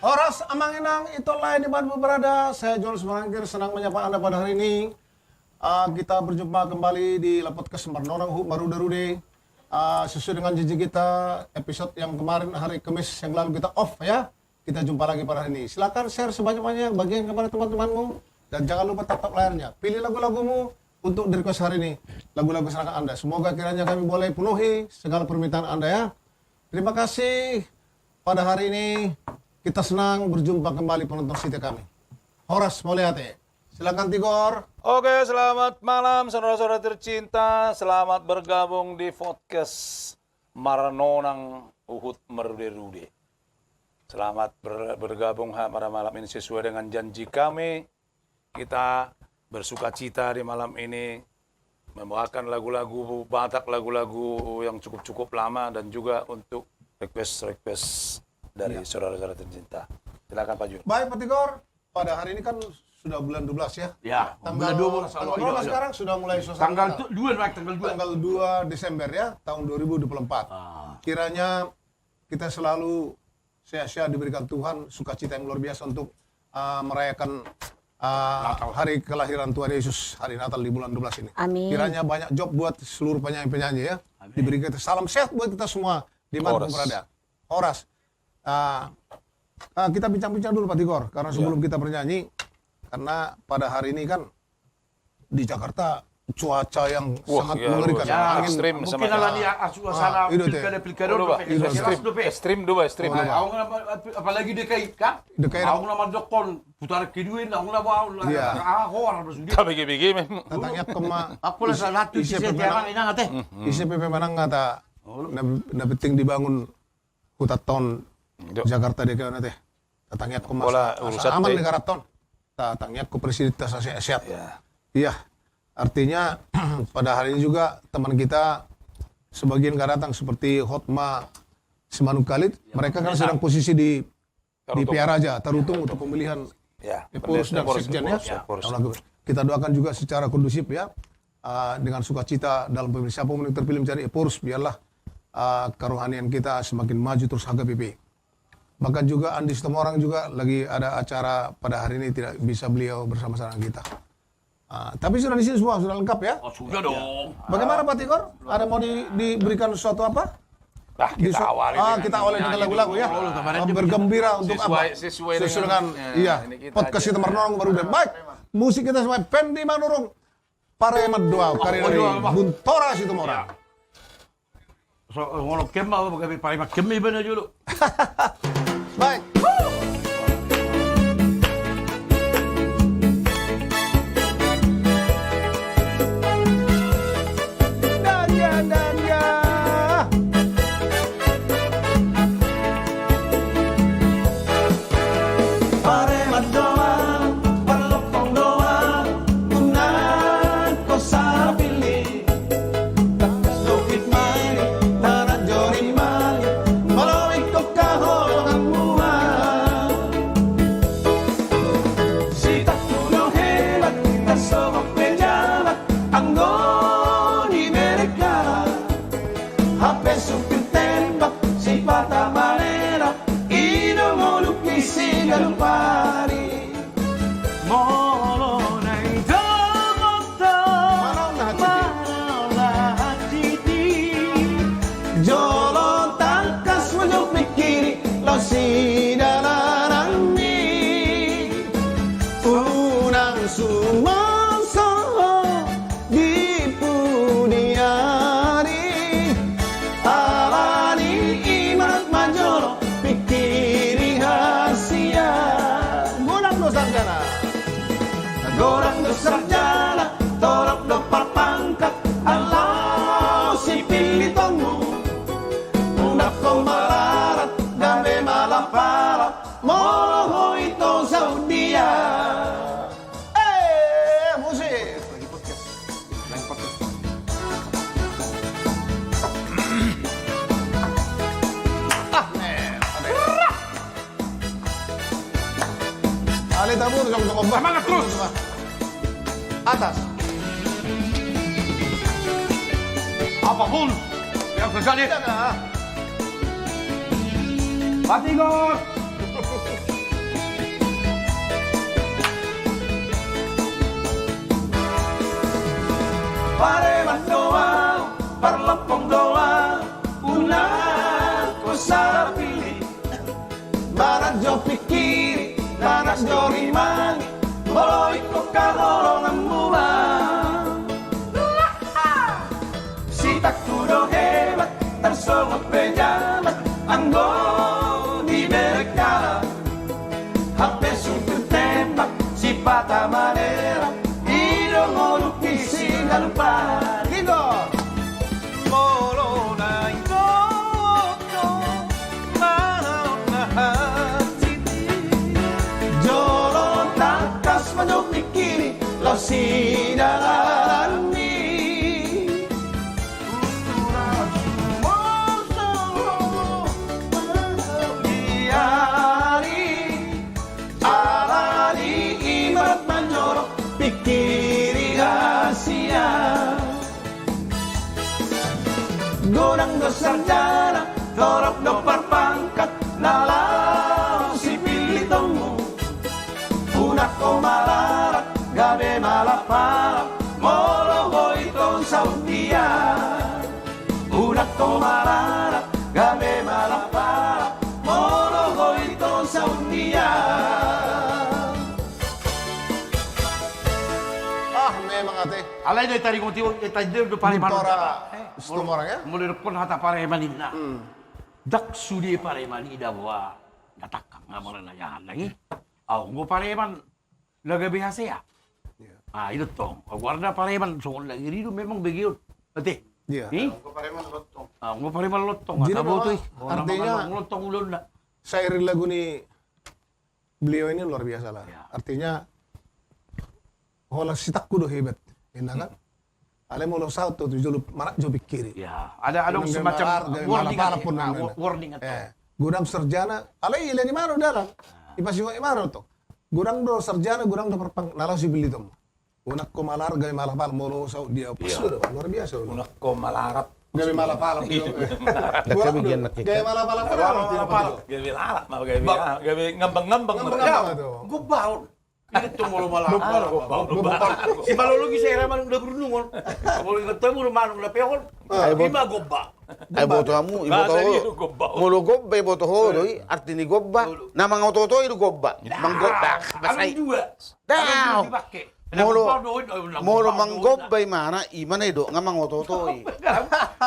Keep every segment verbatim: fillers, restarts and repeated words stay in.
Horas amang inang, ito lae di mana pun berada, saya Jonas Marangkir, senang menyapa Anda pada hari ini. Ah, kita berjumpa kembali di La Podcast Marnonang Huhut Marude-rude. Ah, sesuai dengan janji kita, episode yang kemarin hari Kamis yang lalu kita off ya. Kita jumpa lagi pada hari ini. Silakan share sebanyak-banyak, bagikan kepada teman-temanmu. Dan jangan lupa tatap layarnya. Pilih lagu-lagumu untuk di request hari ini. Lagu-lagu kesenangan Anda. Semoga kiranya kami boleh penuhi segala permintaan Anda ya. Terima kasih. Pada hari ini kita senang berjumpa kembali penonton setia kami. Horas mauliate. Silakan Tigor. Oke, selamat malam saudara-saudara tercinta. Selamat bergabung di podcast Marnonang Huhut Marude-rude. Selamat ber-, bergabung ha, pada malam ini sesuai dengan janji kami. Kita bersukacita di malam ini membawakan lagu-lagu Batak, lagu-lagu yang cukup-cukup lama dan juga untuk request-request dari saudara-saudara tercinta. Silakan Pak Jul. Baik Pak Tigor, pada hari ini kan sudah bulan dua belas ya. Ya, tanggal dua belas, tanggal berapa sekarang sudah mulai suasana Natal? Tanggal dua, naik tanggal dua. Tanggal dua Desember ya, tahun dua ribu dua puluh empat. Kiranya kita selalu sehat-sehat, diberikan Tuhan sukacita yang luar biasa untuk, ah, merayakan, ah, hari kelahiran Tuhan Yesus, hari Natal di bulan dua belas ini. Amin. Kiranya banyak job buat seluruh penyanyi-penyanyi ya. Amin. Diberi kita salam sehat buat kita semua di mana pun berada. Horas. Ah, ah, kita bincang-bincang dulu Pak Tigor, karena sebelum kita bernyanyi, karena pada hari ini kan di Jakarta cuaca yang sangat mengerikan. Angin ekstrim. Mungkin ala dia suasana pilkada-pilkada ekstrim. Ekstrim do ba, ekstrim. Apalagi D K I kan? D K I. Aung na mandok on putaran kedua, aung na ba, aung na ba, ah, horas. Tapi gini-gini. Tatangihon ma. Aku rasa latu ise pe manang, ise pe manang nga ta. Na penting dibangun huta on Jakarta D K I on ate. Tatangihon ma asa aman negara on. Tatangihon ma presiden asa sehat. Iya. Artinya pada hari ini juga teman kita sebagian nggak datang seperti Hotma Simanungkalit. Mereka kan sedang posisi di di P A Raja, Tarutung untuk pemilihan Epurus dan Sekjen ya. Kita doakan juga secara kondusif ya, ah, dengan sukacita dalam pemilihan siapa pun yang terpilih menjadi Epurus, biarlah, ah, kerohanian kita semakin maju terus H K B P. Bahkan juga Andi Situmorang juga lagi ada acara pada hari ini, tidak bisa beliau bersama-sama kita. Ah, tapi sudah di sini semua, sudah lengkap ya? Oh, sudah dong. Bagaimana Pak Tigor? Ada mau di-, diberikan sesuatu apa? Nah, kita awali dengan lagu-lagu ya. Bergembira untuk apa? Sesuai dengan, iya, podcast kita Marnonang Huhut Marude. Baik, musik kita semua, Pendi Manurung, Pareman Doa, karya dari Buntora Situmorang. So, ngolok kemma, apa gabe paling mak kemma iba na jolo. Baik. Daria, daria. Pareman Doa, parlompang Doa, unang ho sapillit. Tangkas do hit mani, na ranjori mani, molo ingkon haholongan mua. Sitangku do hebat, tarsongon pejabat, anggo ni mereka. Hape supir tembak, sipata malelak, i do ngoluk ni siganup ari. Molo naeng dohot ho, manang na haciti. Jolo tangkas unjuk pingkiri, laos sidalananmi. Unang sumangso ho di pudi ari, alani i manat manjolo pingkiri hasian. Godang do sarjana. Godang do sarjana, torop do parpangkat, alai sipillitonmu. Unang ho malarat, gabe malapalap, molo ho ito saundia. Eh, musik. Ah, eh, ada. Ale tabur, jong, jong, bah. Semangat terus. Atas. Apapun yang terjadi. Iya, dah. Mati, Gor. Pareman do ahu, parlompong do ahu, unang ho sala pillit. Barat jo pingkiri, barat jo rimangi, molo ingkon haholonganmu ma. Sitangku do hebat, tarsongon pejabat, anggo dibereng halak. Hape sungkun tembak, sipata manerang, i do ngolungki sigalupan. Tiga. Molo na ingkon do, molo na hansit i. Jolo tangkas ma jo pingkiri, laos sidalanan ni. Alani, alani ibarat manjorok pingkiri hasian. Godang do sarjana, torop do parpangkat, na laho sipillitonmu. Unang ho malarat, gabe malapalap, molo boi tong saundian. Unang ho malarat, gabe malapalap, molo boi tong saundian. Ah, memang ate. Alai na taringot i, eh, tadi do pareman. Di tora. Eh, Situmorang, ya? Molo, molo didokkon hata pareman inna. Hmm. Ndang sude pareman i da boha na tangkang, nga molo na jahat lagi. Au, anggo pareman na gabe hasea. Iya. Ah, i do tong. Au, goarna pareman songon lagi rido memang begeon. Ate? Iya. Au, anggo pareman lontong. Au, anggo pareman lontong. Jadi artinya lontong ulaonna. Sairing lagu ni beliau ini luar biasa lah. Ya. Artinya, holan sitangku do hebat, inna kan? Alai molo saut tu jolo, manat jo pingkiri. Ya, ada, ada semacam warning, warning atau. Godang sarjana, alai ilean i ma do dalan. Ipasingkop i ma do tong. Godang do sarjana, godang do parpang, na laho sipillitonmu. Unang ho malarat, gabe malapalap, molo saut dia. Pas do, luar biasa. Unang ho malarat, gabe malapalap. Iya. Gabe malapalap. Gabe lalap, gabe ngambang-ngambang. Ngambang-ngambang. Gombaon. Itu molo malarat. Gombaon. Simalologi saya ramal udah berundungon. Molo ingot tamu rumah udah pehon. Ima gomba. Ai boto hamu, iboto ho. Molo gomba iboto ho do i, arti ni gomba. Na mangoto-otoi do gomba. Manggomba. Molo, molo manggomba imana, imana i do nga mangoto-otoi.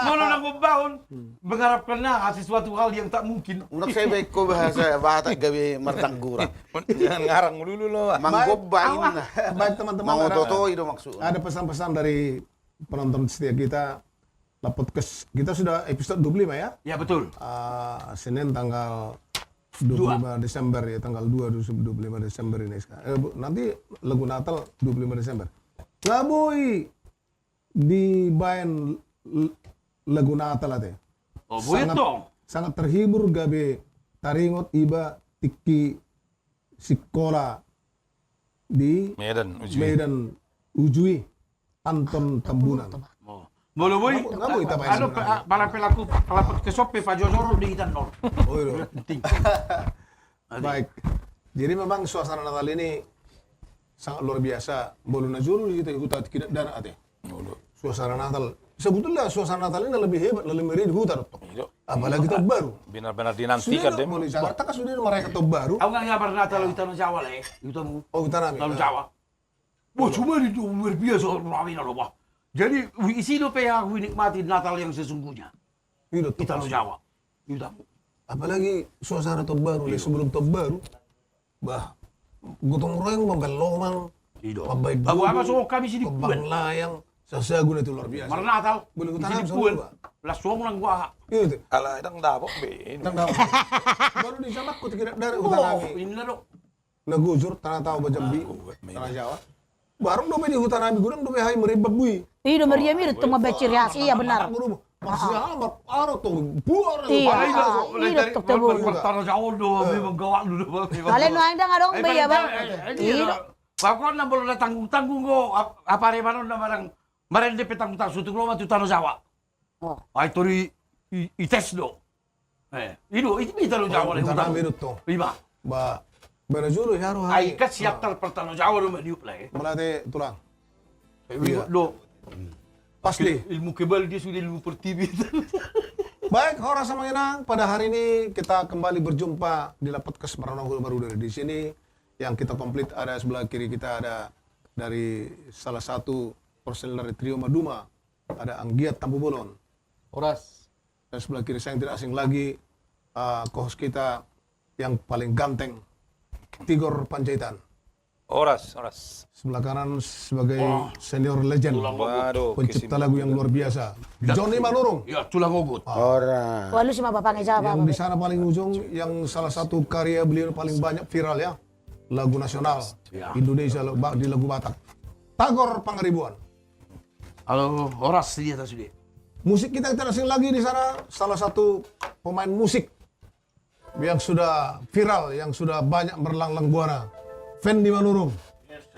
Molo na gombaon, mengharapkan na sesuatu hal yang tak mungkin. Unang sai baen ho bahasa Batak gabe martanggurang. Jangan ngarang melulu lo. Manggomba inna. Baik, teman-teman, mangoto-otoi do maksudna. Ada pesan-pesan dari penonton setia kita, podcast kita sudah episode dua puluh lima ya? Ya, betul. Ah, Senin tanggal dua puluh lima Desember ya, tanggal dua, dua puluh lima Desember ini. Eh, bu, nanti lagu Natal dua puluh lima Desember. Nga boi dibaen l-, lagu Natal ate. Oh, boi tong. Sangat terhibur gabe taringot iba tingki sikola di Medan Uju i. Medan Uju i. Anton Tambunan. Oh. Molo boi, anu, para pelaku, pelaku kesope, pajojoro di hita nol. Oh, iya. Penting. Baik. Jadi memang suasana Natal ini sangat luar biasa. Molo na jolo di hita, huta Tighinandaran ate. Suasana Natal. Sebetulnya suasana Natal ini lebih hebat, lebih meriah di huta do tong. Iya. Apalagi tahun baru. Benar-benar dinantikan. Sudah do, molo di Jakarta kan sudah merayakan tahun baru. Au nga marnatal di Tano Jawa lah ya. Di hutamu. Oh, di Tano Jawa. Wah, cuma di, luar biasa ramena do, bah. Jadi, isi dope ahu hunikmati Natal yang sesungguhnya. Di Tano Jawa. Apalagi suasana tahun baru, sebelum tahun baru. Bah, gotong royong mambaen lomang, mambaen dulu, kembang layang, sasagun itu luar biasa. Marnatal. Boleh hutanami. Langsung nang gua. Ala ndang dapot be. Ndang dapot. Baru di jamakku Tighinandaran hutanami. Inna do. Na gujur, Tano Toba, Jambi, Tano Jawa. Baru dope di hutanami godang dope hami merimbang bui. Iya do, meriah-meriah do tong, mambaen ciri khas, iya benar. Maksudnya, ah, aro tong buar. Iya, iya do tong. Tano Jawa do, memang gawat do. Alai nuaeng ndang adong be ya, Bang. Iya do. Pokokna molo na tanggung-tanggung do, aparemanon na marende pe tanggung-tanggung, sutung ro ma tu Tano Jawa. Ai tor i, i tes do. Eh, i do, i do Tano Jawa. Ima. Ba, ba na jolo i aro hami. Ai kan siap tar par Tano Jawa do maniup lah ya. Mauliate tulang. Iya do. Pasti. Ilmu kebal dia sudah, ilmu pertiwi. Baik, horas Amang Inang, pada hari ini kita kembali berjumpa di La Podcast Maranon Hula Baru dari di sini, yang kita komplit, ada sebelah kiri kita ada dari salah satu personil dari Trio Maduma, ada Anggiat Tampubolon. Horas. Dan sebelah kiri saya yang tidak asing lagi, eh, co-host kita yang paling ganteng, Tigor Panjaitan. Horas, horas. Sebelah kanan sebagai senior legend, pencipta lagu yang luar biasa, Joni Manurung. Ya, tulang ogot. Horas. Wah, lu sih mah bapaknya siapa? Yang di sana paling ujung, yang salah satu karya beliau paling banyak viral ya, lagu nasional Indonesia, di lagu Batak. Tagor Pangaribuan. Halo, horas dia tadi. Musik kita tidak asing lagi di sana, salah satu pemain musik yang sudah viral, yang sudah banyak berlanglang buana. Fendi Manurung.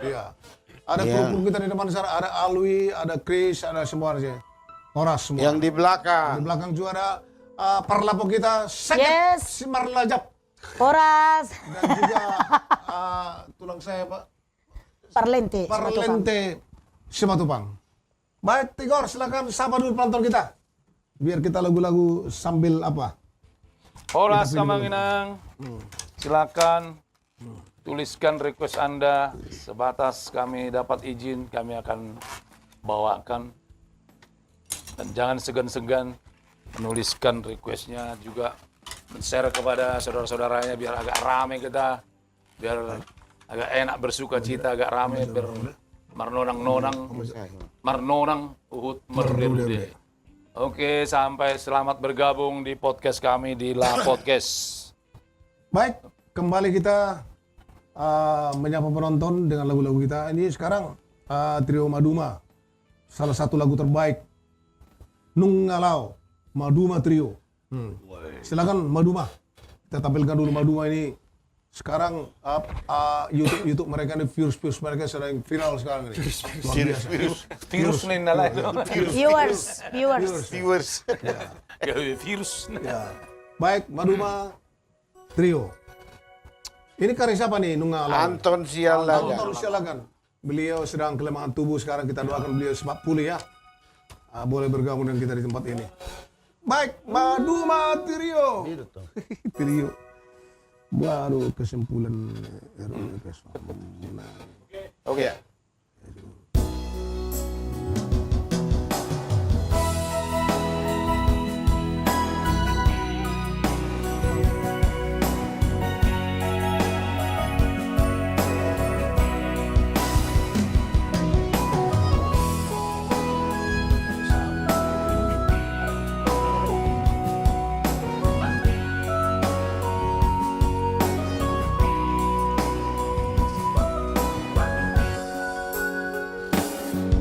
Iya. Ada kru-kru kita di depan sana, ada Alwi, ada Chris, ada semua sih. Horas semua. Yang di belakang. Di belakang juga ada, eh, parlapo kita, Seket Simarlajap. Horas. Dan juga, eh, tulang saya, Pak. Parlente Simatupang. Baik, Tigor, silakan sapa dulu penonton kita. Biar kita lagu-lagu sambil apa? Horas, Amang Inang. Silakan tuliskan request Anda. Sebatas kami dapat izin, kami akan bawakan. Dan jangan segan-segan menuliskan requestnya, juga men-share kepada saudara-saudaranya biar agak rame kita. Biar agak enak bersuka cita, agak rame, biar marnonang-nonang, marnonang huhut marrude-rude. Oke, sampai selamat bergabung di podcast kami di La Podcast. Baik, kembali kita, eh, menyapa penonton dengan lagu-lagu kita. Ini sekarang, eh, Trio Maduma, salah satu lagu terbaik. Nunga Lao, Maduma Trio. Hmm. Silakan Maduma. Kita tampilkan dulu Maduma ini. Sekarang, ah, ah, YouTube, YouTube mereka ini, views, views mereka sedang viral sekarang ini. Luar biasa. Virus, virus. Virus nih, nalai. Viewers, viewers. Viewers. Ya. Ya, virus. Ya. Baik, Maduma Trio. Ini karya siapa nih, Nunga Lao? Anton Sialagan. Anton Sialagan. Beliau sedang kelemahan tubuh sekarang, kita doakan beliau cepat pulih ya. Ah, boleh bergabung dengan kita di tempat ini. Baik, Maduma Trio. Trio. Baru kesimpulan R U P S. Oke.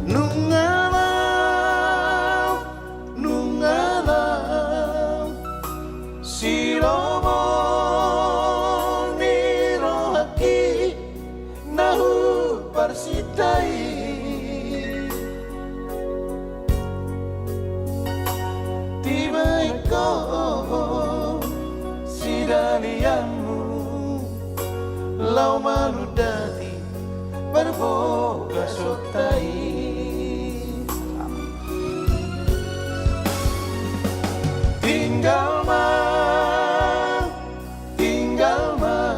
Nunga Lao, Nunga Lao, silomo ni rohangki na huparsinta i. Tibaen ho sidalianmu, laho manundati parbagason ta i. Tinggal ma, tinggal ma,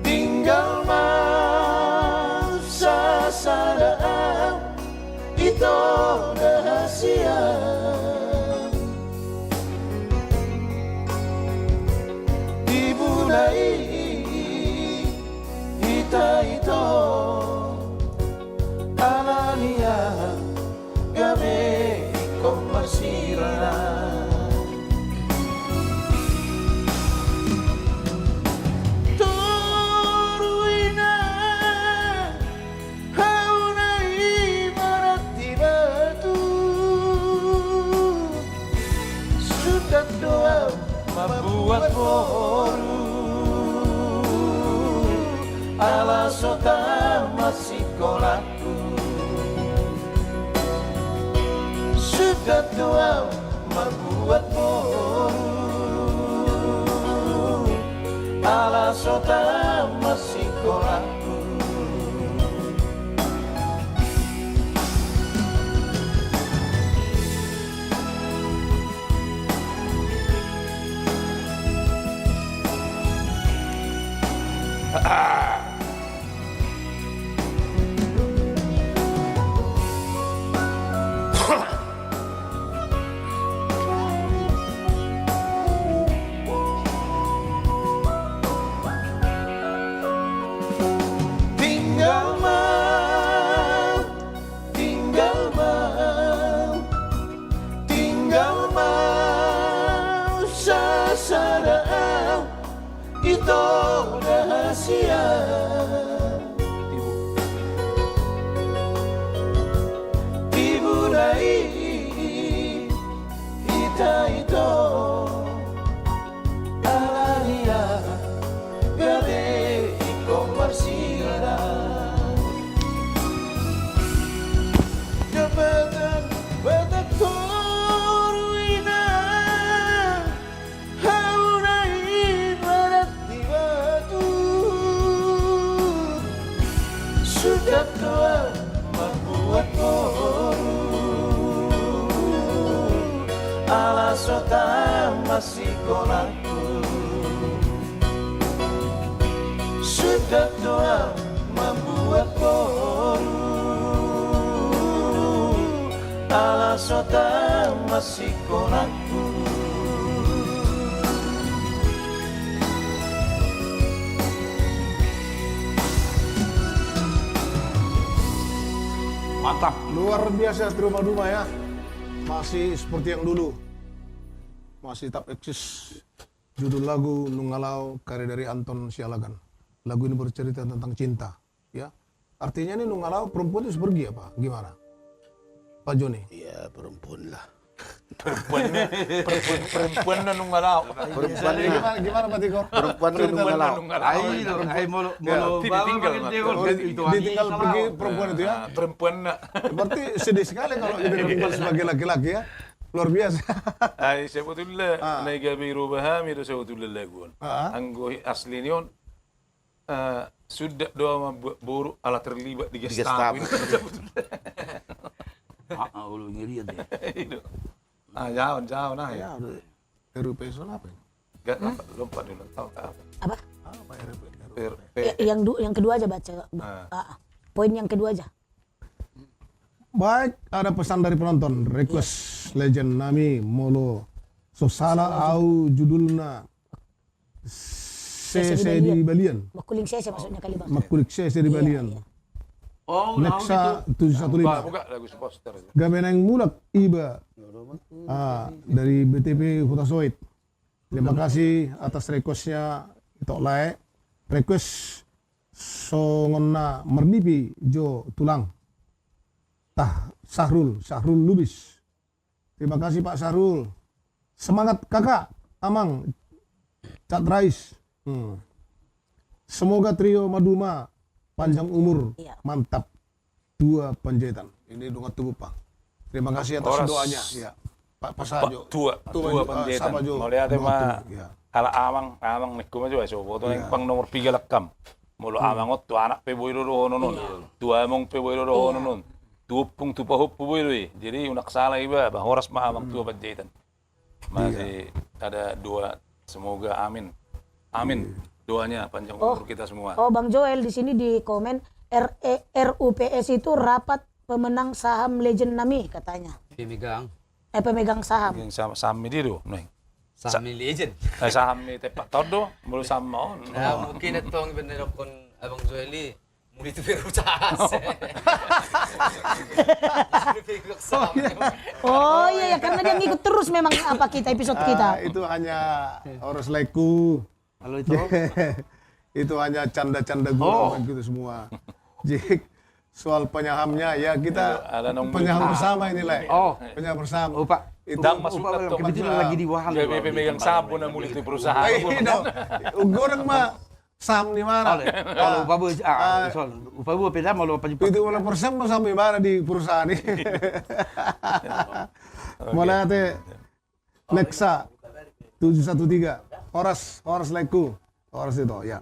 tinggal ma sasada au ito da hasian. Di buna i hita ito, alani i gabe ingkon marsirang. Toru inang, hau na ibarat ni batu, sundat do au mambuat boru, ala so tamat sikolangku. Sundat do au mambuat boru, ala so tamat sikolangku. Tinggal ma, tinggal ma, tinggal ma, sasada au, ito da hasian. Tibu. Tibu na i hita ito. Alani aha gabe ingkon marsiaran. Jabatan Batak Toru i na, hau na ibarat ni batu. Sudah tua mambuat boru, ala so tamat sikolangku. Sudah tua mambuat boru, ala so tamat sikolangku. Mantap. Luar biasa, Trio Maduma ya. Masih seperti yang dulu. Masih tetap eksis. Judul lagu Nunga Lao, karya dari Anton Sialagan. Lagu ini bercerita tentang cinta, ya. Artinya ini Nunga Lao, perempuan itu harus pergi apa gimana, Pak Joni? Iya, perempuan lah. Perempuan na, perempuan, perempuan na Nunga Lao. Perempuan na. Gimana, gimana, Pak Tigor? Perempuan na Nunga Lao. Ai, ai, molo, molo ditinggal, ditinggal pergi perempuan itu ya. Perempuan na. Berarti sedih sekali kalau kita ditinggal sebagai laki-laki ya. Luar biasa. Ai, sebetulna na gabe iroba hami do sebetulna lagu on. Anggo asli ni on, sudah do mambuat boru ala terlibat di Gestapo. Ah, ulu ngeri ate. Ah, jauh, jauh nah ya. R U P S apa? Lompat dulu. Apa? Apa R U P S? Yang kedua aja baca. Poin yang kedua aja. Baik, ada pesan dari penonton, request legend nami, molo so sala au judulna Sese di Balian. Mangkuling sese maksudnya kali, Bang. Mangkuling sese di Balian. Nexa tujuh satu lima. Gabe naeng mulak iba. Ah, dari B T P Hutasoit. Terima kasih atas requestnya, Ito Lae. Request songon na marnipi jo tulang. Tah, Sahrul, Sahrul Lubis. Terima kasih, Pak Sahrul. Semangat, Kakak, Amang, Cat Rais. Semoga Trio Maduma panjang umur, mantap. Tua Panjaitan. Ini dongan tubu, Pak. Terima kasih atas doanya. Ya. Pak, pas aja. Tua, tua Panjaitan. Mauliate ma. Ala amang, amang ningku ma jo, so boto nang pang nomor piga lakam. Molo amang on tu anak pe boi do dohonon on. Tu among pe boi do dohonon on. Tu ompung, tu pahompu boi do i. Jadi unang sala iba, ba horas ma amang tua Panjaitan. Masih ada dua. Semoga, amin. Amin. Doanya panjang umur kita semua. Oh, Bang Joel di sini di komen, R U P S itu rapat pemenang saham legend nami katanya. Pemegang. Eh, pemegang saham. Pemegang saham, saham ni dia do, neng. Saham ni legend. Eh, saham ni tepat tahun do, mulu saham on. Ya, mungkin etong bener kon Abang Joel i. Muli tu perusahaan. Oh iya, ya, karena dia ngikut terus memang apa kita, episode kita. Ah, itu hanya horas laiku. Kalau itu? Itu hanya canda-canda gurang gitu semua. Jadi soal penyahamnya ya kita penyaham bersama ini, Le. Oh. Penyaham bersama. Oh, Pak. Itu Pak, kebetulan lagi di Wahang. Dia pemegang saham na muli tu perusahaan. Goreng mah. Saham ni mana? Kalau upa bo, ah, soal upa bo peda mau lupa cepat. Itu mana persen saham ni mana di perusahaan ini? Mauliate. Nexa tujuh satu tiga. Horas, horas laiku. Horas itu, ya.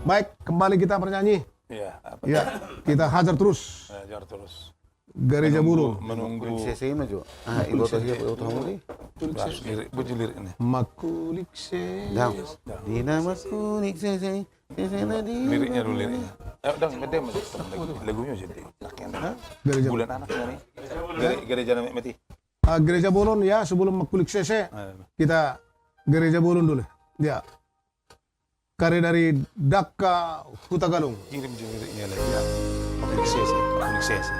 Baik, kembali kita bernyanyi. Iya, apa? Ya, kita hajar terus. Hajar terus. Gareja bolon. Menunggu, menunggu. Mangkulik sese ma jo. Ah, iboto sese. Iboto hamu di. Mangkulik sese. Lirik, bocil lirik ni. Mangkulik sese. Dang. Dang. Di na mangkulik sese. Sese na di. Liriknya dulu, liriknya. Ayo, Dang, mete, mete. Lagunya jadi. Hah? Gareja. Bulan anak ini. Gare-, gareja nama mete. Ah, gareja bolon ya, sebelum mangkulik sese. Ayo. Kita gareja bolon dulu. Ya. Karya dari Dangka Hutagalung. Kirim juga liriknya lagi. Ya. Mangkulik sese, mangkulik sese.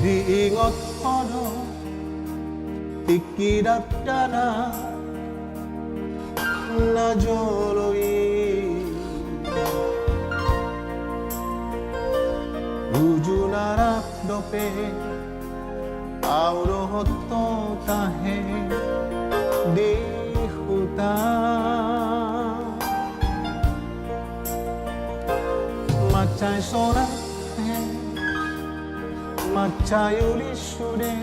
Diingot ho do tingki dakdanak na jolo i. Uju na rap dope au dohot ho tahe di huta. Mansai so rap he, mansai uli sude,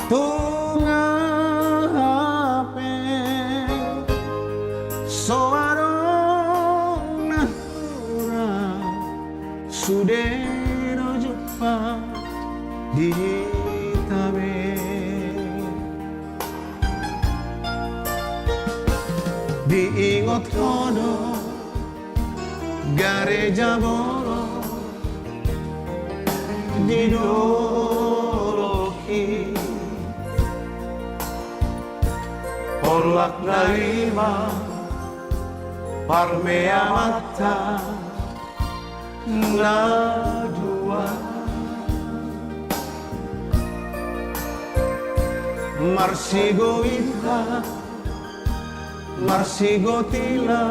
tung hape so adong na hurang sude do jumpang di hita be. Diingot ho do gareja bolon di dolok i. Pollak na lima parmeamanta na dua. Marsigomita, marsigotila,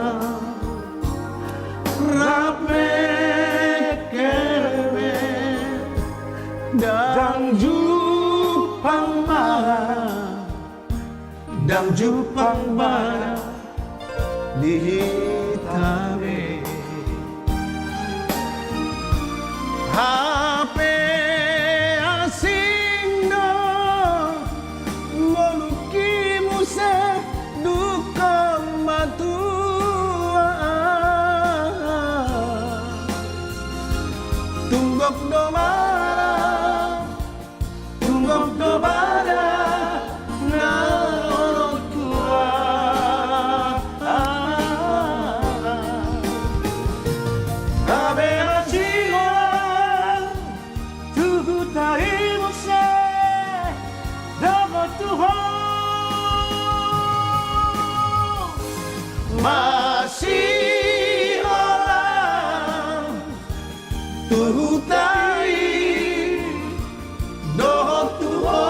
rap mengkel be, ndang jumpang bara. Ndang jumpang bara di hita be. Hape asing do ngolungki muse, dungkon matua. Tung gok do bara, tung gok do bara na olo tua. Hape masiholan tu huta i muse dohot tu ho. Masiholan tu huta i dohot tu ho.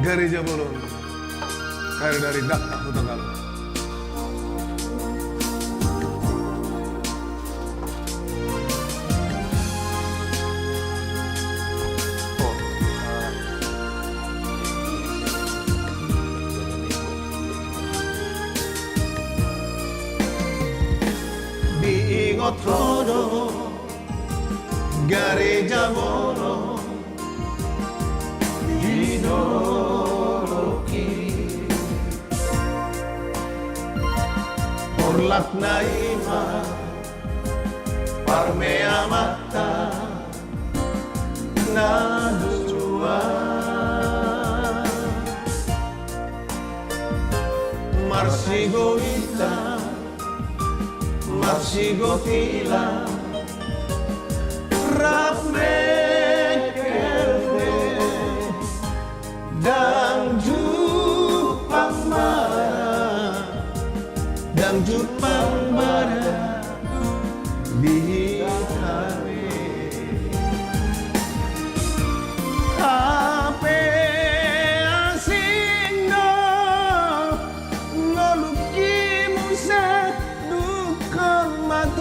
Gareja bolon, karya dari Dangka Hutagalung. Diingot ho do gareja bolon di dolok i. Pollak na lima parmeamanta na dua. Marsigomita, marsigotila, rap mengkel be, ndang jumpang bara, ndang jumpang bara di hita be. Hape asing do ngolungki muse, dungkon matua.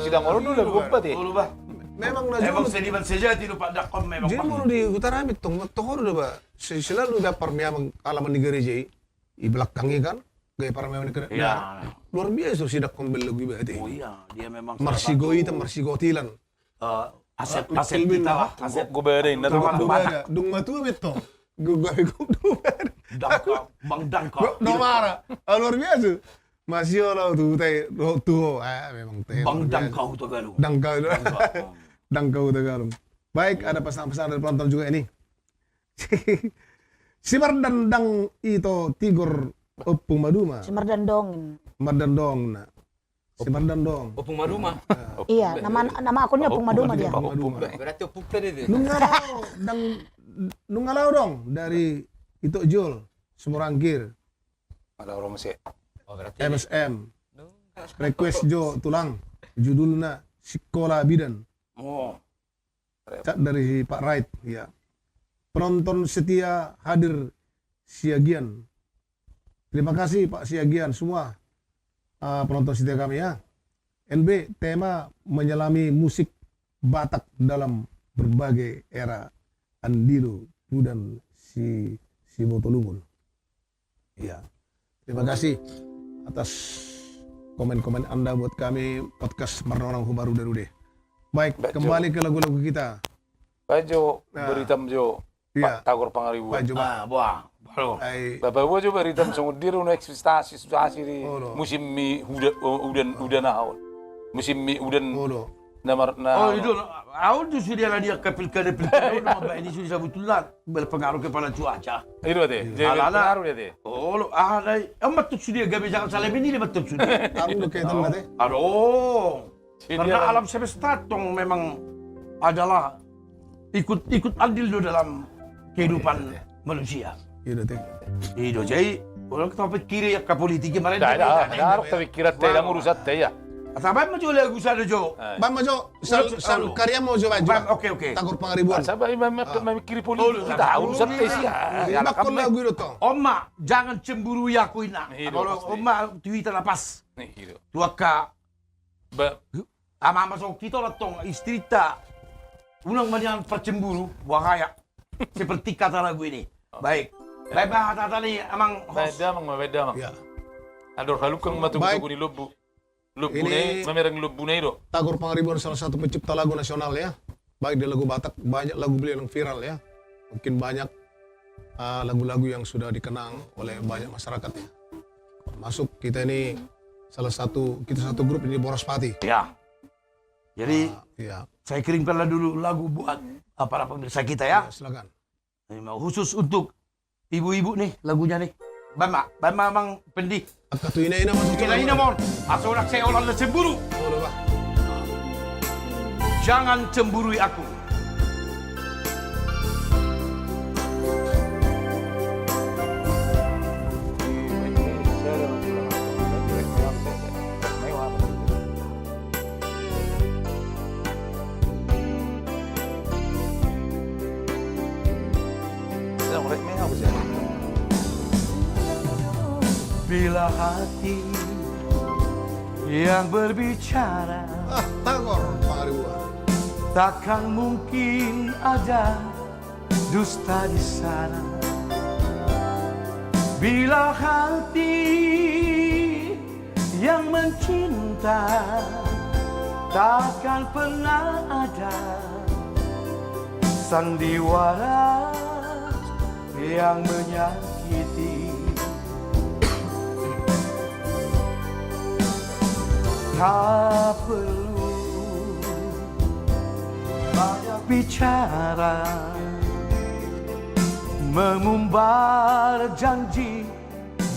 Sidang on do lagu, Pak, te. Memang na jolo. Seniman sejati do, Pak, dangkon memang. Jadi molo di Hutarabi tong, mantong do, Pak. Selalu dapat parmeaman halaman ni gareja i. Di belakang i kan, gaya parmeaman ni gareja. Luar biasa sidangkon bel lagu iba, te. Oh iya, dia memang salah satu. Marsigoitan, marsigotilan. Asep, Asep kita lah, Asep. Gobare inna. Dung matua be tong. Gobare, Gobare. Dangka, Bang Dangka. Domara. Luar biasa. Masih olo tu tai, tu ho. Memang te. Bang Dangka Hutagalung. Dangka. Dangka Hutagalung. Baik, ada pesan-pesan dari penonton juga ini. Si Mardan dang ito tigor Ompung Maduma. Si Mardan dong. Mardan dong na. Si Mardan dong. Ompung Maduma. Iya, nama, nama akunnya Ompung Maduma dia. Ompung Maduma. Berarti ompung tadi dia. Nunga lao dang, nunga lao dong dari Ito Jul, Sumorangkir. Ada orang masih. Oh, berarti M S M. Request jo tulang. Judulna Sikola Bidan. Oh. Chat dari Pak Rait, ya. Penonton setia hadir Siagian. Terima kasih Pak Siagian semua, eh, penonton setia kami ya. N B, tema menyelami musik Batak dalam berbagai era. Andilo Pudan si, si Botolungun. Iya. Terima kasih atas komen-komen Anda buat kami, podcast Mardongan Hubaru Darude. Baik, kembali ke lagu-lagu kita. Baik jo, beritam jo, Pak Tagor Pangaribuan. Baik jo, Pak. Ah, buah. Bapak buah jo beritam songon dia, una ekspektasi, ekspektasi di musim mi udan, udan, udan ahon. Musim mi udan. Na mar-, na. Oh, itu, ahu tu sude ala dia ke pilkada, pilkada, nama baen i sude sabutulna, berpengaruh kepada cuaca. Itu te, jadi berpengaruh dia te. Oh, lo, ah, dai. Emang tu sude gabe jangan salah ini, dia betul sude. Ahu lo ke tanda te. Aduh. Karena alam semesta tong memang adalah ikut, ikut andil do dalam kehidupan manusia. Iya, iya. Iya, jadi, orang kita pikir ya ke politik, gimana dia, dia, dia, dia, dia, urusan te ya. Atau apa, Jo, lagu sada, Jo. Baen ma, Jo, sal-, sal-, karya ma, Jo, baen, Jo. Oke, oke. Tagor Pangaribuan. Sabar, memikiri politik. Tahu, urusan te sia. Baen ma lagu i do tong. Oma, jangan cemburui aku, ina. Kalau Oma, tu hita na pas. Tu angka. Ama-ama songon hita, tong, istrita. Unang ma nian parcemburu, bahaya. Seperti kata lagu ini. Baik. Baik, bah, hata-hata ni Amang host. Baik, damang, baik, damang. Ya. Andor halumpang ma tu buku ni lombu. Lombu na i, mamereng lombu na i do. Tagor Pangaribuan salah satu pencipta lagu nasional ya. Baik di lagu Batak, banyak lagu beliau yang viral ya. Mungkin banyak, eh, lagu-lagu yang sudah dikenang oleh banyak masyarakat ya. Masuk kita ini salah satu, kita satu grup ini Boraspati. Ya. Jadi, saya kirimkanlah dulu lagu buat, eh, para pemirsa kita ya. Ya, silakan. Ini mau khusus untuk ibu-ibu nih lagunya nih. Baen ma, baen ma, Amang Pendi. Angka tu ina-ina ma. Ina-ina ma on. Asa unang sai holan na cemburu. Jangan cemburui aku. Bila hati yang berbicara, ah, Tagor Pangaribuan, takkan mungkin ada dusta di sana. Bila hati yang mencinta, takkan pernah ada sandiwara yang menyakiti. Tak perlu banyak bicara, mengumbar janji,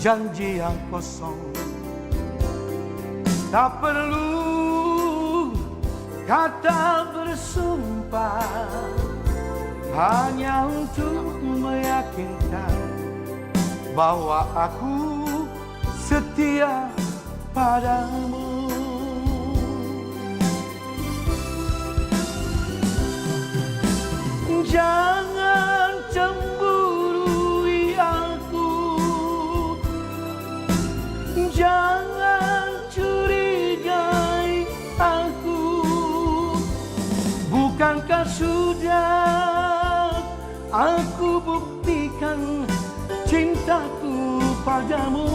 janji yang kosong. Tak perlu kata bersumpah, hanya untuk meyakinkan bahwa aku setia padamu. Jangan cemburui aku, jangan curigai aku. Kau sudah aku buktikan cintaku padamu.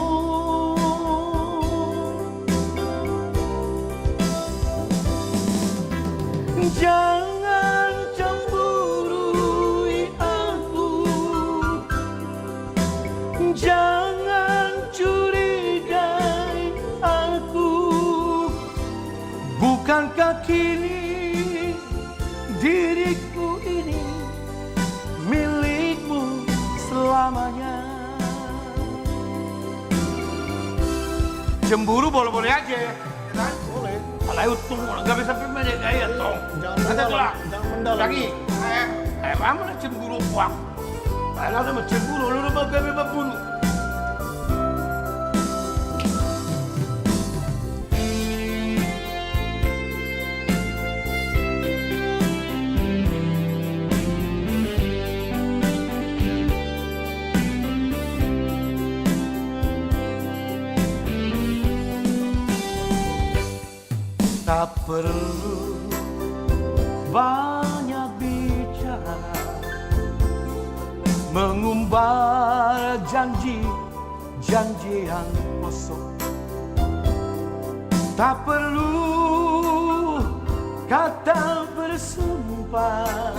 Jangan cemburui aku, jangan curigai aku. Bukankah kini diriku ini milikmu selamanya? Cemburu boleh-boleh aja. Ya kan? Boleh. Alai untung gabe sampe menegak, iya tong. Jangan mendalam, jangan mendalam. Lagi, eh, eh, apa mana cemburu, puang? Alah, nama cemburu, lu nama gabe mambunuh. Tak perlu banyak bicara, mengumbar janji-janji yang kosong. Tak perlu kata bersumpah,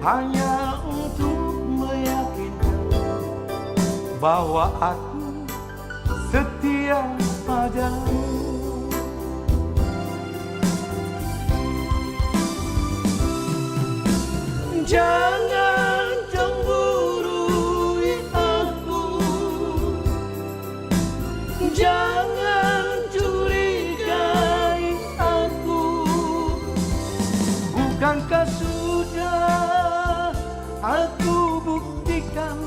hanya untuk meyakinkan bahwa aku setia padamu. Jangan cemburui aku, jangan curigai aku. Bukankah sudah aku buktikan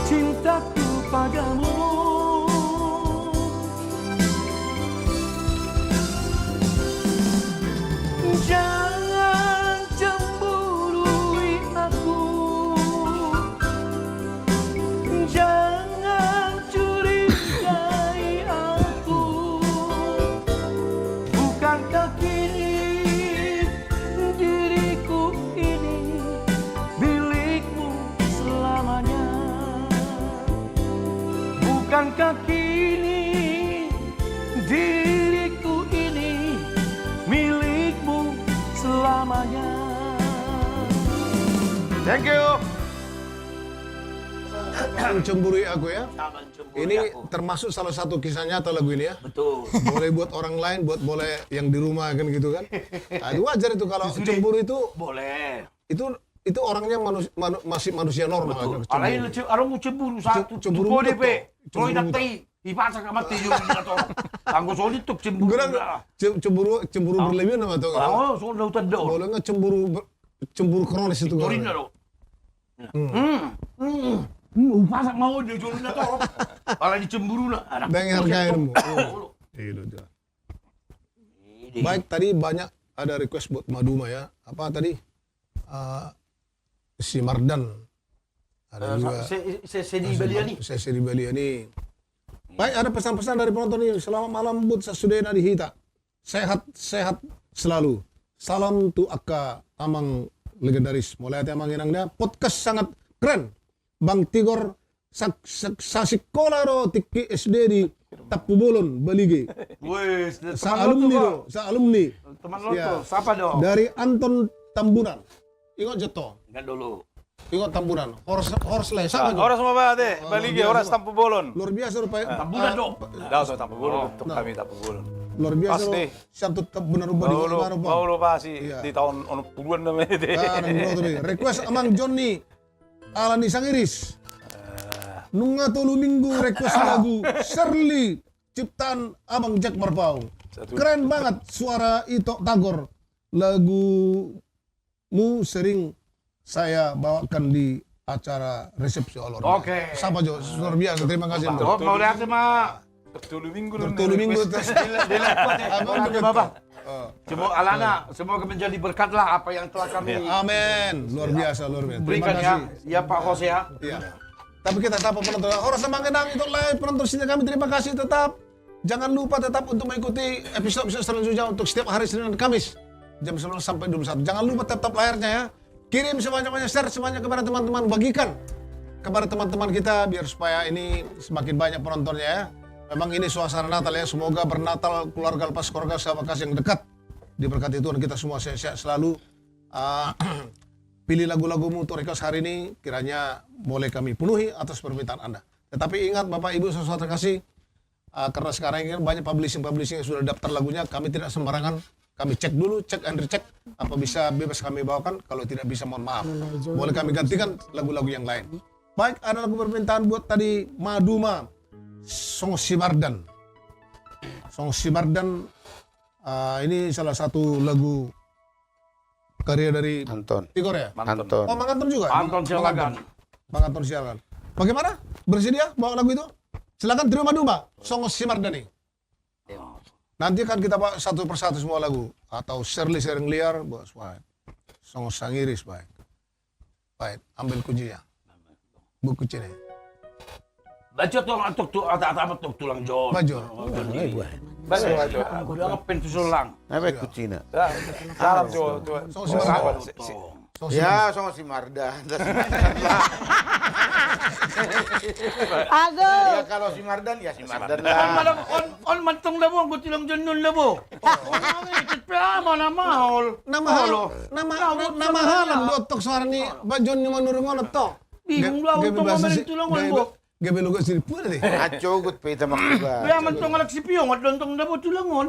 cintaku padamu? Jangan cemburui aku, jangan curigai aku. Bukankah kini diriku ini milikmu selamanya? Bukankah kini diriku ini milikmu selamanya? Thank you. Jangan cemburui aku, ya. Jangan cemburui aku. Ini termasuk salah satu kisah nyata lagu ini, ya. Betul. Boleh buat orang lain, buat boleh yang di rumah, kan gitu, kan. Nah, itu wajar itu kalau cemburu itu. Boleh. Itu, itu orangnya manus-, manu-, masih manusia normal, kan, cemburu. Alai lu ce-, orang mau cemburu satu, cemburu buta. Cemburu buta. Kalau ingat tai, ipaksa ka mati juga tuh. Anggo soal itu cemburu. Cem-, cemburu, cemburu berlebihan apa tuh? Oh, soal udah tahu. Boleh nggak cemburu ber-, cemburu kronis itu, kan? Victorina, lo. Hmm. Hmm. Hmm, upasak mau dia jual minyak tolong. Pala dicemburu na. Anak. Dengan harga ilmu. Iya, iya. Baik, tadi banyak ada request buat Maduma, ya. Apa tadi? Eh, si Mardan. Ada juga. Se-, se-, se di Baliani. Se-, se di Baliani. Baik, ada pesan-pesan dari penonton ini. Selamat malam, Bud, sasudena di hita. Sehat, sehat selalu. Salam tu angka amang legendaris. Mauliate amang, inang da. Podcast sangat keren. Bang Tigor sa-, sa-, sasikola do tingki S D di Tampubolon, Balige. Wes, sa alumni do, sa alumni. Teman lo tuh, siapa dong? Dari Anton Tambunan. Ingot Jeto. Ingat dulu. Ingot Tambunan. Horas, horas le, siapa itu? Horas ma ba ate, Balige, horas Tampubolon. Luar biasa rupanya. Tambunan dong. Dah, so Tampubolon, untuk kami Tampubolon. Luar biasa. Pasti. Siap tuh, benar, benar. Baru pasti di tahun onom puluhan namanya deh. Request Amang Joni, Alani Sangiris. Nunga tolu minggu request lagu Sherly ciptaan Abang Jack Marpaung. Keren banget suara Ito Tagor. Lagumu sering saya bawakan di acara resepsi. Oke. Siapa jo? Luar biasa. Terima kasih. Oh, mau lihat sama. Tertolu minggu. Tertolu minggu terus. Dila, dila, apa, Bapak? Semoga alana, semoga menjadi berkat lah apa yang telah kami. Amin. Luar biasa, luar biasa. Berikan ya, ya, Pak Hos ya. Iya. Tapi kita tetap penonton. Horas Amang, inang, Ito, lae, penonton setia kami, terima kasih tetap. Jangan lupa tetap untuk mengikuti episode-episode selanjutnya untuk setiap hari Senin dan Kamis. jam sebelas sampai dua puluh satu. Jangan lupa tap-tap layarnya ya. Kirim sebanyak-banyak, share sebanyak kepada teman-teman, bagikan kepada teman-teman kita biar supaya ini semakin banyak penontonnya ya. Memang ini suasana Natal ya, semoga bernatal keluarga Lepas Keluarga Sahabat Kasih yang dekat. Diberkati Tuhan kita semua sehat-sehat selalu. Ah, pilih lagu-lagumu untuk request hari ini, kiranya boleh kami penuhi atas permintaan Anda. Tetapi ingat Bapak Ibu saudara kasih, ah, karena sekarang ini kan banyak publishing-publishing yang sudah daftar lagunya, kami tidak sembarangan, kami cek dulu, cek and recheck, apa bisa bebas kami bawakan, kalau tidak bisa mohon maaf. Boleh kami gantikan lagu-lagu yang lain. Baik, ada lagu permintaan buat tadi Maduma, Songon Si Mardan. Songon Si Mardan, ah, ini salah satu lagu karya dari Anton. Tigor ya? Anton. Oh, Mang Anton juga? Anton Sialagan. Mang Anton Sialagan. Bagaimana? Bersedia bawa lagu itu? Silakan, Trio Maduma, Songon Si Mardani. Nanti akan kita bawa satu persatu semua lagu. Atau Shirley Seringliar, bawa semua. Songon Sangiris, baik. Baik, ambil kuncinya. Buat kuncinya. Baco tong, tong, tong, ata, ata, tong, tulang jo. Baco. Baco, baco. Baco, baco. Aku udah ngepen tu sulang. Apa kuncinya? Salam jo, jo. Songon Si Mardan. Ya, Songon Si Mardan. Aduh. Ya, kalau Si Mardan, ya Si Mardan lah. On, on, on mantong dabo, gue tulang jo on dabo. Oh, on, on, itu pe ama na maol. Na maol. Na maol, na maol. Dohot tong suara ni Bajon ni Manurung on tong. Bingung lah, untung gabe tulang on, bo. Gabe logo sini pun deh. Acogot pe ita makuba. Be amang tong alak si piong, adong tong dabo tulang on.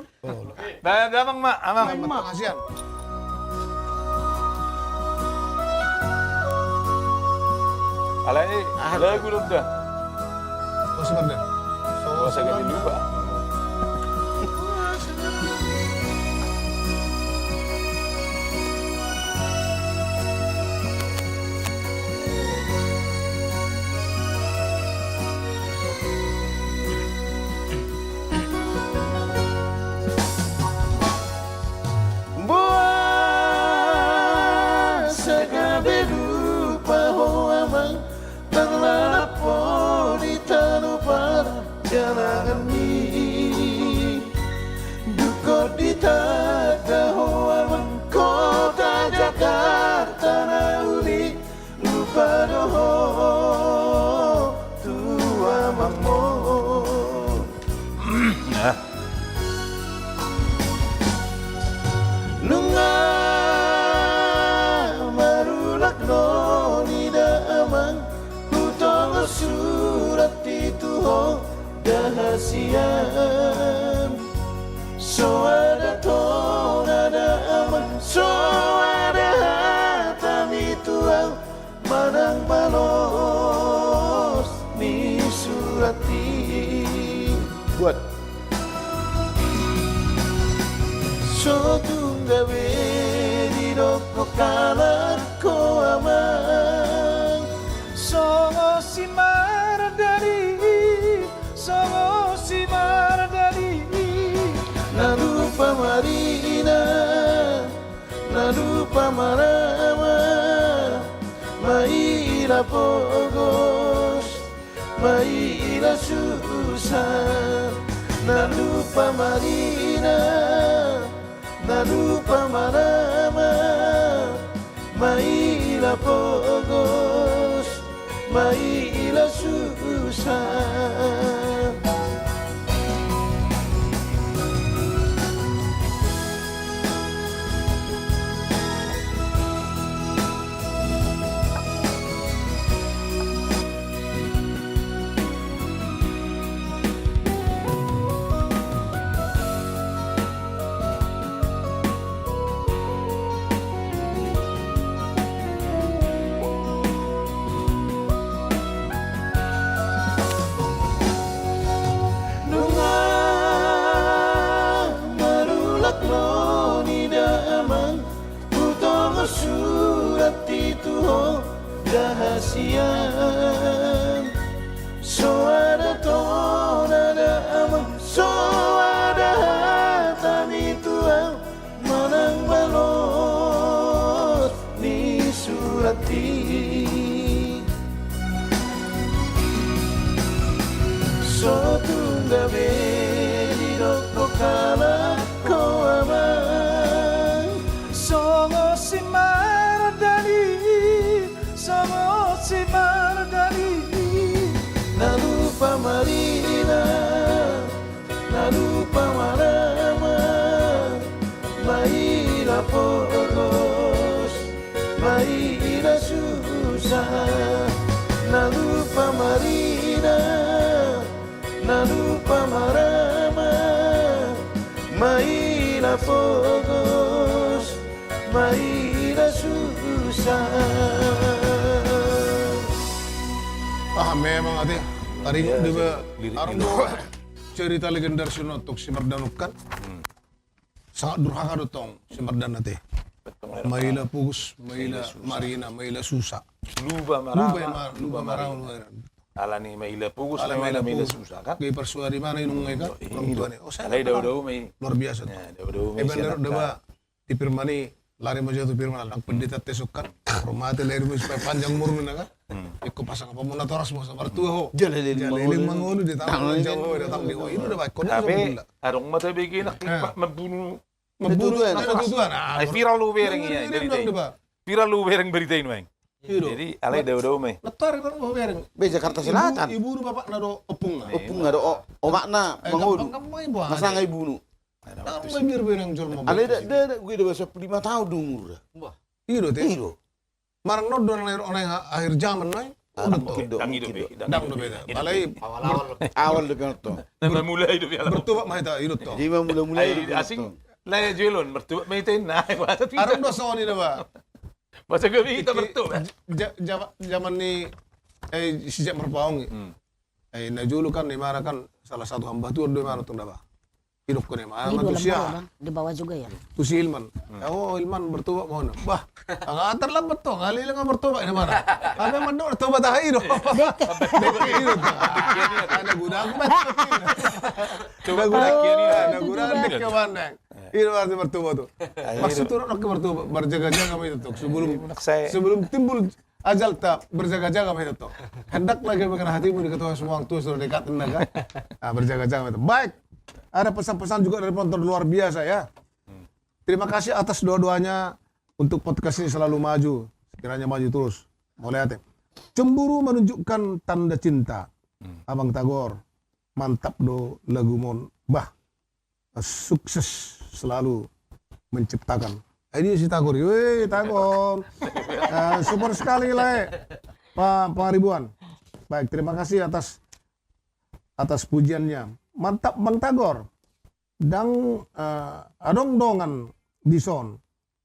Ba, ba, amang ma, amang. Amang ma. Kasihan. Alai, alai gulung dah. Oh, sebentar. Oh, saya ganti lupa. Boasa gabe lupa ho amang, nang lalap ho di tano parjalanganmi. Dungkot ditanda ho amang kota Jakarta na uli, lupa do ho tu amangmu. Nunga marulak do nida amang, hutongos surat i tu ho da hasian. Soada tona da amang, soada hatami tu ahu manang balos ni surat i. Buat. So tung gabe didok ho halak ho amang, songon si Mardani, songon si Mardani. Na lupa ma dina, na lupa ma nama, maila pogos, maila susa. Na lupa ma dina, na lupa ma nama, maila pogos, maila susa. Nunga marulak do nida amang, hutongos surat i tu ho da hasian. Soada tona da amang, soada hatami tu ahu manang balos ni surat i. So tung gabe didok ho halak ho Pogos, maila susa, na lupa marina, na lupa marama, maila pogos, maila susa. Ah, memang ate, tadi dia ba, lirik arung ini. Cerita legendaris on tong si Mardan on kan. Hmm. Sangat durhaka do tong si Mardan ate. Betul, maila pogos, maila marina, maila susa. Lupa marama, lupa marama. Alani maila pogos, alani maila susa kan. Di parsuari mana inung kan. Orang tua ni. Oh, saya alai dao-dao ma i. Luar biasa. Ya, dao-dao ma i. Di Firman i, lari ma jo tu Firman, alang pendeta ate sukkan. Rumah ate lahir supaya panjang umur mina kan. Hmm. Ikut pasang apa muna toras masa martua ho. Jaleleng mangolu. Jaleleng mangolu di tangan Jawa datang di, oh, ini udah baik. Tapi adong ma tabege na kipak membunuh. Membunuh, na tutuan. Ai viral do hubereng i, jadi viral do hubereng berita i nuaeng. Jadi alai dao-dao ma i. Natari kan hubereng. Be Jakarta Selatan. Ibunu bapakna do ompungna. Ompungna do omakna mangolu. Masa nga ibunu. Alai da, da, da, gue da basa lima tahun do umur da. Ido te. Ido. Marang nodon akhir, akhir zaman nai. Dang do be. Dang do be. Alai awal-awal do pe nonton. Bertobat ma hita ido tong. Jadi ma mula-mula asing. Lai juelon bertobat ma hita inna. Arung do soni da ba. Masa gabe hita bertobat. Zaman ni, eh, sejak Marpaung i. Eh, na jolo kan imana kan salah satu hamba Tuhan do imana tong da ba. Idokkon imana tu si aha. Di bawah juga ya. Tu si Hilman. Oh, Hilman bertobat ma hona. Bah, agak terlambat tong, alai leleng bertobat imana. Tapi mandok tobat aha ido. Dekke ido. Ada guna aku baca. Coba ada guna, ada guna dekke mandang. Ido berarti bertobat tu. Maksud tu orang bertobat, berjaga-jaga ma i tong. Sebelum, sebelum timbul ajal ta berjaga-jaga ma i tong. Hendaklah gabe kena hatimu diketahui semua orang tua sudah dekat, inna kan. Ah, berjaga-jaga ma i tong. Baik. Ada pesan-pesan juga dari penonton luar biasa ya. Terima kasih atas doa-doanya untuk podcast ini selalu maju. Kiranya maju terus. Mauliate. Cemburu menunjukkan tanda cinta. Abang Tagor. Mantap do lagumon. Bah. Sukses selalu menciptakan. Eh, dia si Tagor. Weh, Tagor. Eh, super sekali, Lae. Pak Pangaribuan. Baik, terima kasih atas, atas pujiannya. Mantap, Bang Tagor. Dang, eh, adong dongan dison.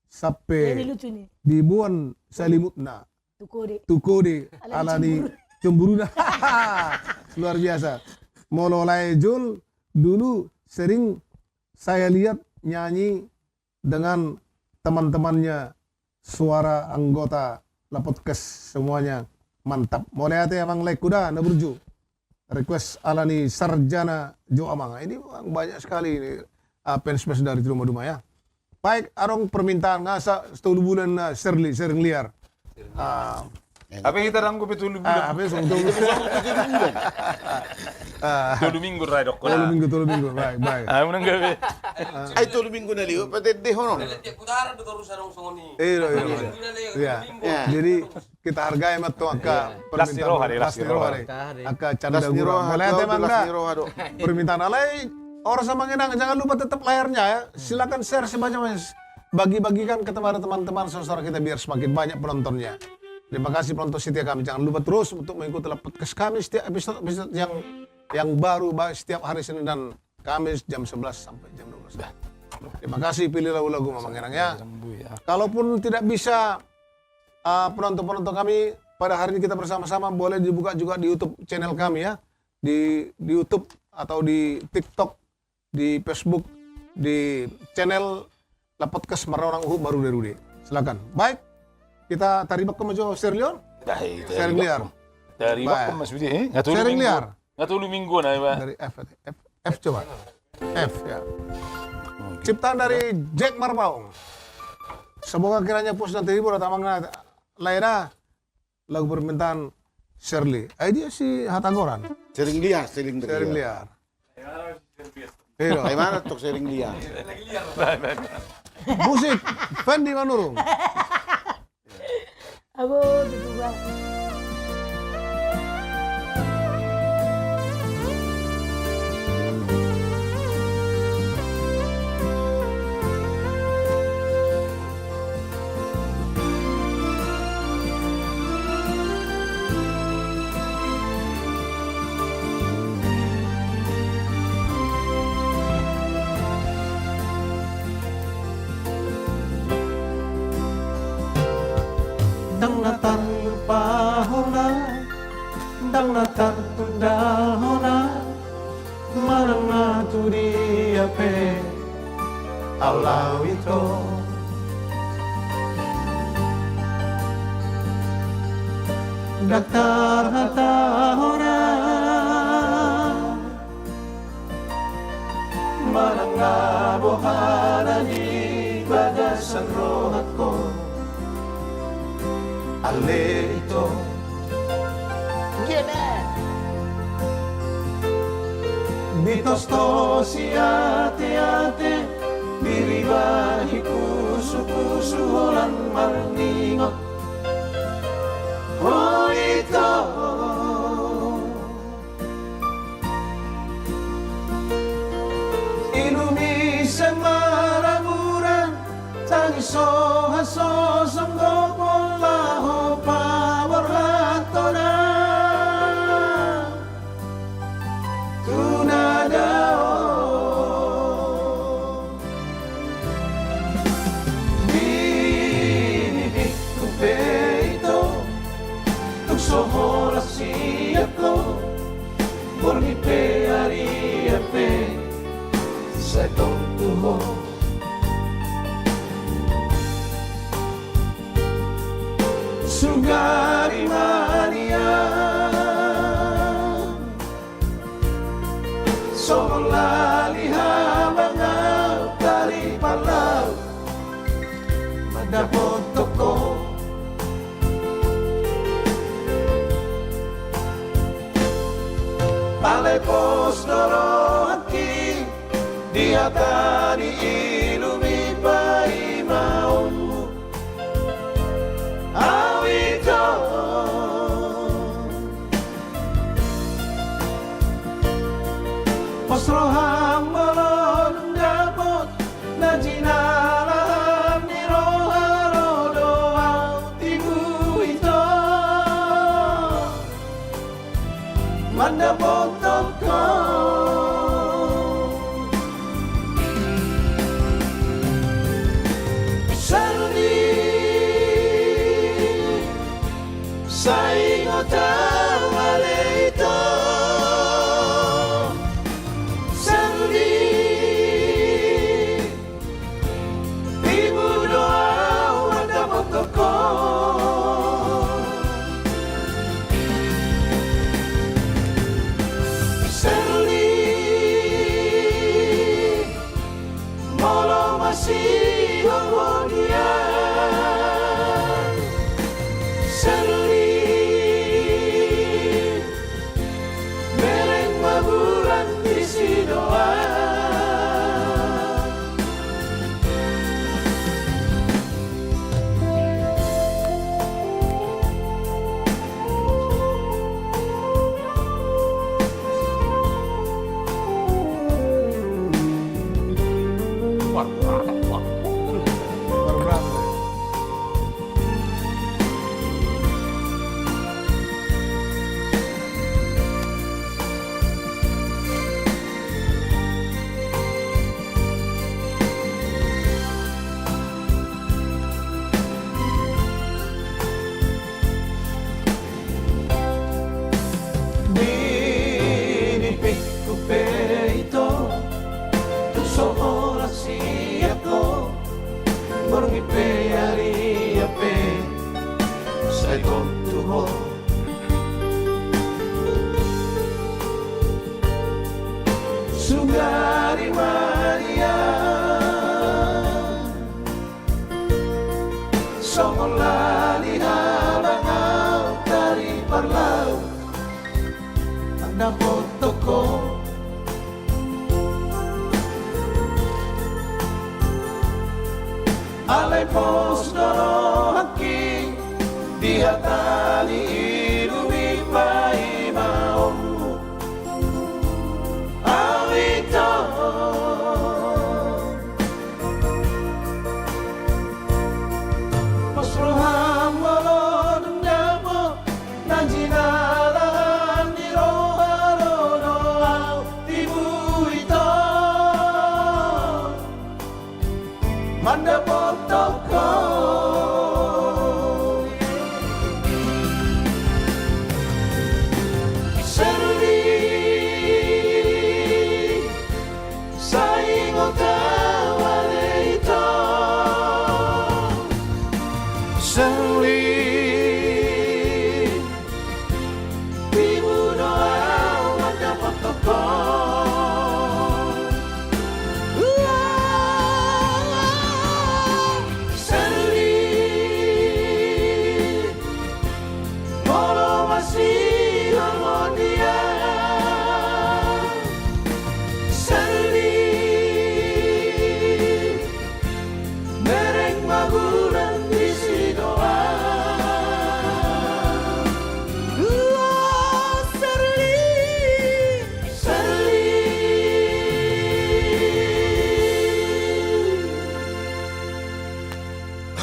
Sampe diboan salimutna. Tu kode. Alani cemburuna. Luar biasa. Molo Lae Jul dulu sering saya lihat nyanyi dengan teman-temannya, suara anggota Lapodcast semuanya mantap. Mauliate amang Lae Kuda na burju. Request alani sarjana jo amang. Ini banyak sekali ini, ah, fans-fans dari Duma Duma ya. Baik, adong permintaan nga sa tolu bulan na Sherly, Sherly Liar. Ah. Hape hita dang gabe tolu bulan. Ah, hape so tolu bulan. Ah. Tolu minggu ra dok. Tolu minggu, tolu minggu. Baik, baik. Ah, menang gabe. Ai tolu minggu na liu, patedde hono. Iya, iya. Jadi, kita hargai ma tong angka las ni roha de, las ni roha de. Angka canda gurang. Mauliate ma da. Permintaan alai, ora sama ngenang, jangan lupa tetap layarnya ya. Silakan share sebanyak-banyak. Bagi-bagikan kepada teman-teman saudara kita biar semakin banyak penontonnya. Terima kasih penonton setia kami. Jangan lupa terus untuk mengikuti Lapodcast kami setiap episode-episode yang, yang baru, baik setiap hari Senin dan Kamis jam sebelas sampai jam dua belas. Terima kasih, pilih lagu-lagu Mamang Enang ya. Kalaupun tidak bisa, ah, penonton-penonton kami pada hari ini kita bersama-sama, boleh dibuka juga di YouTube channel kami ya. Di, di YouTube atau di TikTok, di Facebook, di channel Lapodcast Marnaonang Uhum Marude-rude. Silakan. Baik, kita tarima kasih jo Sherly on. Sherly Liar. Tarima kasih, eh? Sherly Liar. Nga tolu minggu na, Pak. Dari F, F, F coba. F, ya. Ciptaan dari Jack Marpaung. Semoga kiranya puas dan terhibur, amang na Lae da. Lagu permintaan Sherly. Ai dia si Hatagoran. Sherly Liar, Sherly Liar. Iya. Ai mana tong Sherly Liar. Musik Fendi Manurung. Ago, tutu, Bang. Ndang na tarlupa hona, ndang na tartunda hona, manang na tu dia pe ahu laho ito. Ndang tarhatahon manang na boha na di bagasan rohangku, ale ito. Ditostos i ateate, diribahi pusupusu holan marningot. O ito. Inum i sian maramuran, tangis so hasosonggo pola ho paborhathon na tu na dao. Binibikku pe ito, tung so holan siap ho, borngin pe arian pe sai tontu ho. Sugari ma nian, songon lali habang ahu tariparlau mandapothon ho. Alai pos do rohangki di hata ni inum i paimaonmu, ahu ito. Pos roham molo dung dapot na jinalahan ni roha, ro do ahu tibu ito mandapothon ho. Serdi, sai ingot ahu ale ito. Serdi, tibu do ahu mandapothon ho. Serdi, molo masihol ho nian. Serdi, bereng ma bulan disi do ahu. Binibikku pe ito, tung so holan siap ho, borngin pe arian pe sai tontu ho. Sugari ma nian, songon lali habang ahu tariparlau mandapothon ho. Alai pos do rohangki di hata ni inum i paimaonmu, ahu ito. Pos roham molo dung dapot na jinalahan ni roha, ro do ahu tibu ito mandapothon ho. Serling, tibu do au mandapothon ho. Serling, molo masihaholongan. Serling, bereng maguran disi do au. Serling, Serling.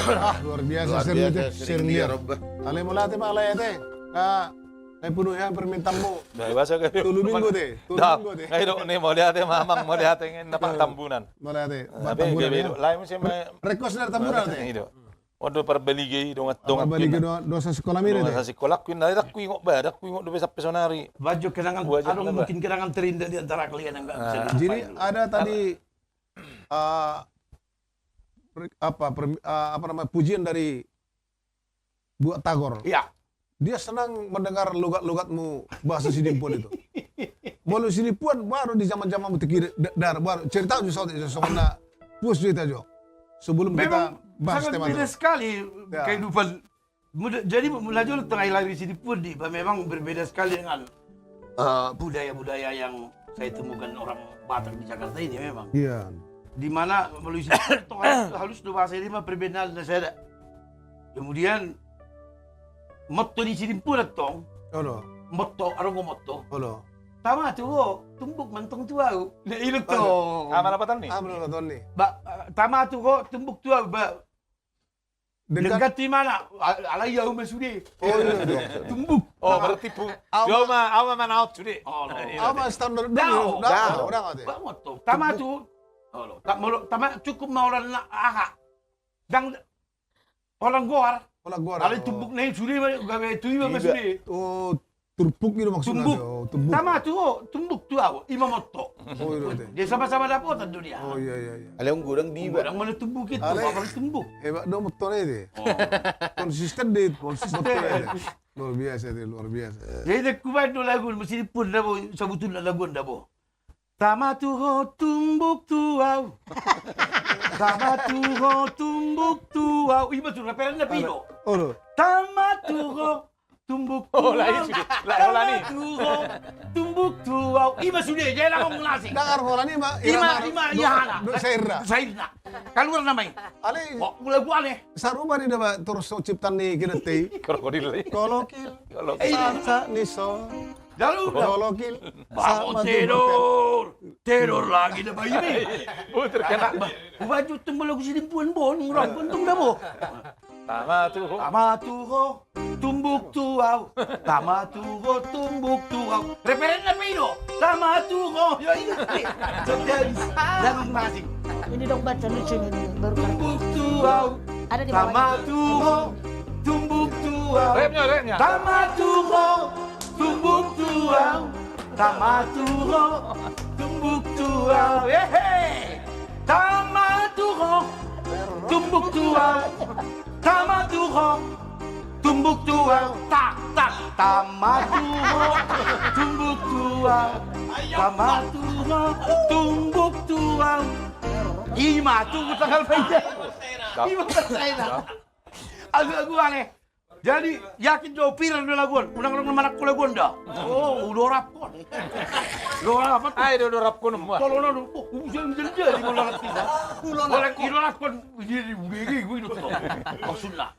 Ah, luar biasa. Luar Serling biasa, te. Serling Serling dia, dia. Rob. Ale, mauliate ma, ale, ate. Nah, Sai penuhi permintaanmu. Nah, biasa kan. Tolu minggu te, tolu minggu te. Nah, itu nih, mauliate ma amang, mauliate ngen na Tambunan. Mauliate. Nah, Tambunan, ya. Lain musim, request dari Tambunan te. Itu. Waduh, parbalige, dongan, dongan. Parbalige, dongan, dongan sasikola mi te. Dongan sasikola, kuinna, dak kuingot ba, dak kuingot do be sampe sonari. Baju kenangan, adong mungkin kenangan terindah di antara kalian yang nggak bisa dilupain. Jadi ada tadi, eh, apa, apa namanya, pujian dari Buat Tagor. Iya. Dia senang mendengar logat-logatmu bahasa Sidempuan itu. Molo Sidempuan baru di zaman-zaman mutik kiri, da-, dar, baru cerita juga soal itu, soal na, puas cerita juga. Sebelum kita bahas tema itu. Memang sangat beda sekali kehidupan. Jadi, mulai dulu tengah lahir Sidempuan di, memang berbeda sekali dengan, eh, budaya-budaya yang saya temukan orang Batak di Jakarta ini memang. Iya. Di mana molo Sidempuan tong halus, halus do bahasa i ma, perbedaan na sada. Kemudian motto ni Sidempuan tong. Olo. Motto, adong do motto. Olo. Tama tu ho, tumbuk ma antong tu au. Nah, i do tong. Ama na patoni. Ama na patoni. Ba, tama tu ho, tumbuk tu au, ba. Denggan tu imana, alai au ma sude. Oh, iya, iya. Tumbuk. Oh, berarti pu-, au ma, au ma manaon sude. Au ma standar. Dao, dao, dao. Ba motto. Tama tu. Olo, tama, cukup ma holan na aha. Ndang, holan goar. Holan goar. Alai tumbuk na i sude ma, gabe tu i ma sude. Oh, turpuk i do maksudna. Tumbuk. Tama tu ho, tumbuk tu au, i ma motto. Oh, iya. Dia sama-sama dapotan do dia. Oh, iya, iya, iya. Alai godang di godang mana tumbuk itu, apa tumbuk? Hebat do motto na i. Konsisten di, konsisten. Luar biasa itu, luar biasa. Jadi, kubaen do lagu, mesti dipun dabo, sabutulna lagu dabo. Tama tu ho, tumbuk tu au. Tama tu ho, tumbuk tu au. I ma tu referenna, Pino. Tama tu ho, tumbuk tu au. Tama tu ho, tumbuk tu au. I ma sude, jala ngomong nasi. Dengar holan i ma. I ma, i ma, i ma. Sairna. Sairna. Kaluar nama i. Ale. Lagu ale. Sarupa ni daba torus ciptaan ni Kidante i. Krokodil. Kolokil. Kolokil. Sasa ni so. Jalo. Jolokil. Bangun tidur. Tidur lagi dah bayi ni. Betul kan? Ubaju tumbuk lagu Sidempuan bon, ngurang untung dah bo. Tama tu ho. Tama tu ho, tumbuk tu au. Tama tu ho, tumbuk tu au. Referenna, Pino. Tama tu ho. Ya, iya. Lagu masing. Ini dong baca lucu ini, baru. Tumbuk tu au. Ada di bawah. Tama tu ho, tumbuk tu au. Rapnya, rapnya. Tama tu ho. Tumbuk tu au, tama tu ho, tumbuk tu au, hehe. Tama tu ho, tumbuk tu au, tama tu ho, tumbuk tu au, tak, tak. Tama tu ho, tumbuk tu au, tama tu ho, tumbuk tu au. I ma tu tanggal bayi. I ma tu. Agu, agu ale. Jadi, yakin do, viral do lagu on. Unang, unang manangko lagu on da. Oh, udah rap kon. Udah rap kon. Ai, udah, udah rap kon, mua. Kalau na do, oh, udah, udah jadi, udah rap kon. Udah rap kon. Ini, ini, ini, ini, ini. Maksudna.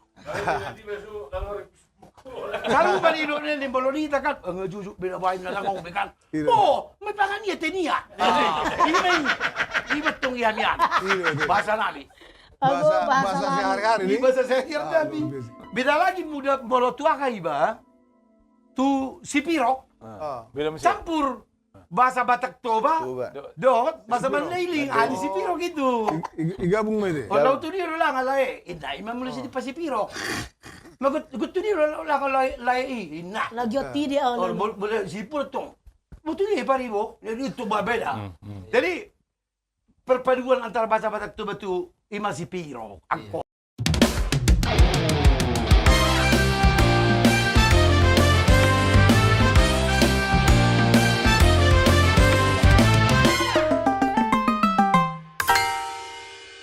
Kalau bani do ni, ni, molo ni, tak kan. Enggak, jujur, beda bain, na ngomong, kan. Oh, me pangan ia tenia. Ini main. Ini betul ia, nian. Bahasa nami. Bahasa, bahasa sehari-hari ni. Bahasa sehari-hari. Beda lagi muda molo tu aha iba. Tu Sipirok. Campur bahasa Batak Toba. Dohot bahasa Mandailing. Ah, di Sipirok itu. Digabung ma i. Kalau tu dia ulang alai. Inna, ima mulai sini pas Sipirok. Magut, gut tu dia ulang alai, lai i. Inna. Lagi oti dia. Boleh Sipotong. Betul ni paribo. Jadi itu berbeda. Jadi perpaduan antara bahasa Batak Toba tu ima Sipirok. Angko.